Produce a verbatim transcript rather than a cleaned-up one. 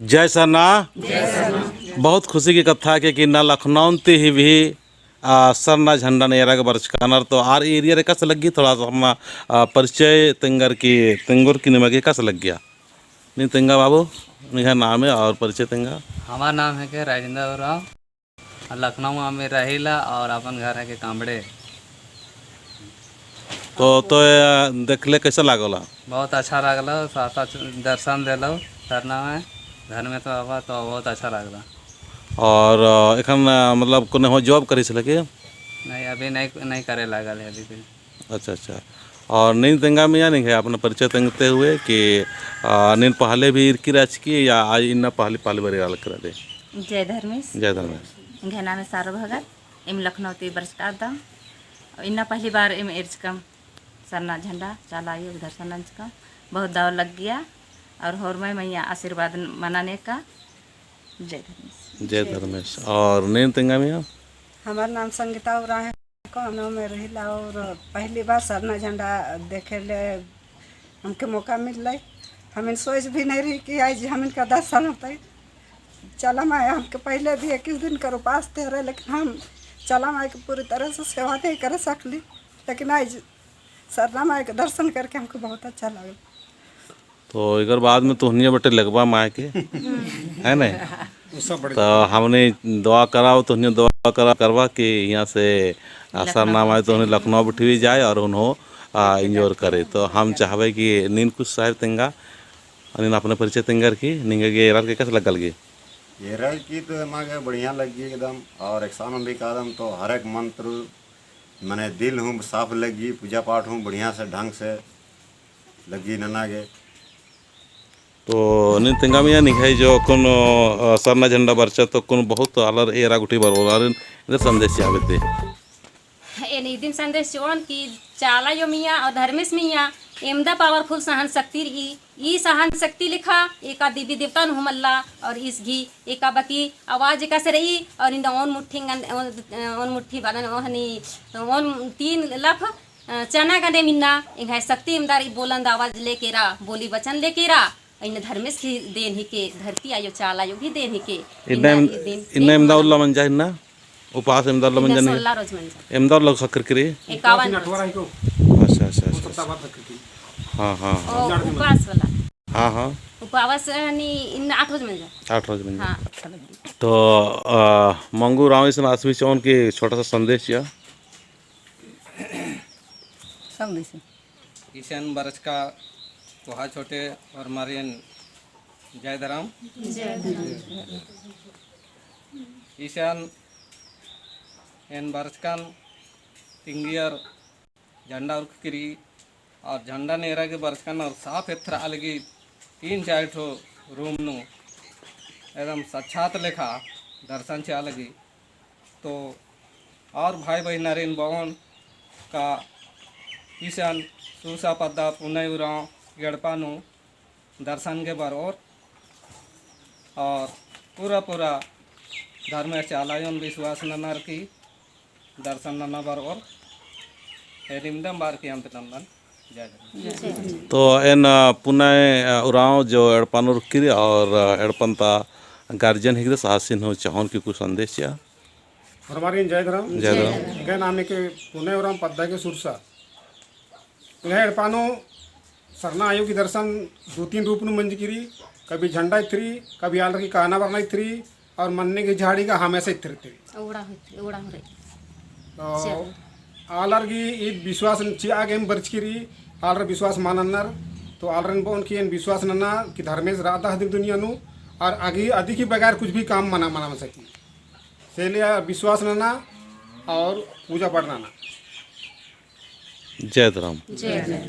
जय सरना। बहुत खुशी की कत्था के कि इन्ना लखनऊ ती ही भी, आ, सरना झंडन एरा गे बरचकानर, तो आर area रे कस लग्गी, थोड़ा सा अपना, आ, परिचय तेंगर की, तेंगोर की निमा गे कस लग्गिया। नीन तेंगा बाबू, निंग्है नामे और परिचय तेंगा। हमार नाम हेके राजेंद्र उराँव। लखनऊ में रहिला और अपन घर हेके कामड़े। तो, तो ये देखले कैसा लागला? बहुत अच्छा लागला, साथ साथ दर्शन देलो सरना में, धर्मेस बाबा, तो बहुत अच्छा लागला। और, अ, एखन, अ, मतलब कोनो हो job करिस लगे? नहीं, अभी नहीं, नहीं करे लागल है अभी कुछ। अच्छा, अच्छा। और नीन तेंगा मइया, निंग्है अपना परिचय तेंगते हुए कि, आ, नीन पहले भी इरकी रहचकी या आज इन्ना पहली, पहली बार इरालकी रअदय? जय धर्मेस। जय धर्मेस। एंग्है नामे सारो भगत, एम लखनऊ ती बरचका रअदम। इन्ना पहली बार एम एरचकम सरना झंडा, चाला आयो दर्शन नंजकम। बहुत दव लग्गिया और होरमय मइया आशीर्वाद मना नेका। जय धर्मेस। जय धर्मेस। और नीन तेंगा मइया? हमार नाम संगीता उराँव हेके, लखनऊ में रहिला और पहली बार सरना झंडा देखे ले हमके मौका मिललई। हमिन सोच भी नहीं रही कि आज हमिन का दर्शन होतई। चाला माय हमके पहले भी इक्कीस दिन कर उपास थे रहे, लेकिन हम चाला माय के पूरी तरह से सेवा नहीं कर सकली, लेकिन आज सरना माय के दर्शन करके हमको बहुत अच्छा लगा। तो एकर बाद में तोहनिया बटे लगबा माय के, है नहीं? तो हमने दुआ कराओ, तोहनिया दुआ करा, करबा कि यहाँ से, आ, सरना माय तोहनी लखनऊ बिठवी जाए और उन्हों, आ, enjoy करे। तो हम चाहबे कि नीन कुछ साहेब तेंगा, नीन अपने परिचय तेंगर की, निंगा गे एरार के कस लगल गे? एरार की तो एमा गे बढ़िया लग्गी एकदम, और एकसानम भी कादम तो हर एक मंत्र मने दिल हूँ साफ लग्गी, पूजा पाठ हूँ बढ़िया से ढंग से लग्गी नना गे। तो नीन तेंगा मइया निंग्है जो अक्कुन, अ, सरना झंडा बरचा तो अक्कुन बहुत आलर एरा गुट्ठी बरओर आरिन एन्देर संदेश चिआ बेद्दय? एन इदिम संदेश चिओन कि चाला आयो मइया और धर्मेस मइया एवंदा powerful सहन शक्ति रई। ई सहन शक्ति लेखा एका देवी देवता नू हूँ मल्ला और ईस गही एका बाकी आवाज एकासे रई और इन्दा ओन मुट्ठी गन-, ओन, ओन मुट्ठी बअदन ओहनी, ओन तीन लफ, अ, चना गने मिन्ना, एंग्है शक्ति एवंदा रई बोलंदा आवाज लेके रा, बोली वचन लेके रा, इन्ना धर्मेस गही देन हिके, धरती आयो चाला आयो गही देन हिके। इन्ना इन्ना एम-, इदिम इन्ना एवंदा उल्ला मंजा इन्ना? उपास एवंदा उल्ला मंजा इन्ना नहीं? सोलह रोज मंजा। एवंदा उल्ला ख़क्खरकी रई? इक्यावन रोज। अच्छा, अच्छा, अच्छा, अच्छा। हाँ, हाँ, हाँ। ओ, उपास वाला। हाँ, हाँ। उपास, अ, नी, इन्ना आठ रोज मंजा। आठ रोज मंजा। हाँ। तो, अ, मंगू उराँव इसन आस भी चिओन कि छोटा सा संदेश चिआ। संदेश। इसन बरचका कोहा छोटे होरमारिन जय धरम। जय धरम। इसन एन बरचकन तिंगियर झंडा उरखकी रई और झंडन एरा गे बरचकन और साफ एथरआ लगी तीन चार ठो room नू एकदम साक्षात लेखा दर्शन चिआ लगी। तो और भाई बहिनारिन बओन का इसन सुरसा पद्दा पुनई उराँव एड़पा नू दर्शन गे बरओर और पूरा पूरा धर्मेस चाला आयोन विश्वास ननर की दर्शन नना बरओर। एरिमदम बार की अंत नंदन। जय धर्म। तो एन, अ, पुनई, अ, उराँव जो एड़पा नू उरखकी रई और, अ, एड़पन ता guardian हिकदस आसिन हूँ चाहोन की कुछ संदेश चिआ। होरमारिन जय धरम। जय धरम। एंग्है नाम हेके पुनई उराँव पद्दा के सुरसा। एंग्है एड़पा नू सरना आयो की दर्शन दो तीन रूप नू मंजकी रई, कभी झंडा इथरी, कभी आलर की काना बरना इथरी, और मन्ने की झाड़ी का हमेशा इथरी इथरी। उड़ा हुई, उड़ा हुई। तो आलर की ई विश्वास चिआ गे एम बरचकी रई, आलर विश्वास मल ननर, तो आलरन बओन की एन विश्वास नना कि धर्मेस रअदस अदिम दुनिया नू, और आगे अदी की बगैर कुछ भी काम मना, मना सकी। से ले विश्वास नना और पूजा पाठ नना। जय धरम। जय धरम।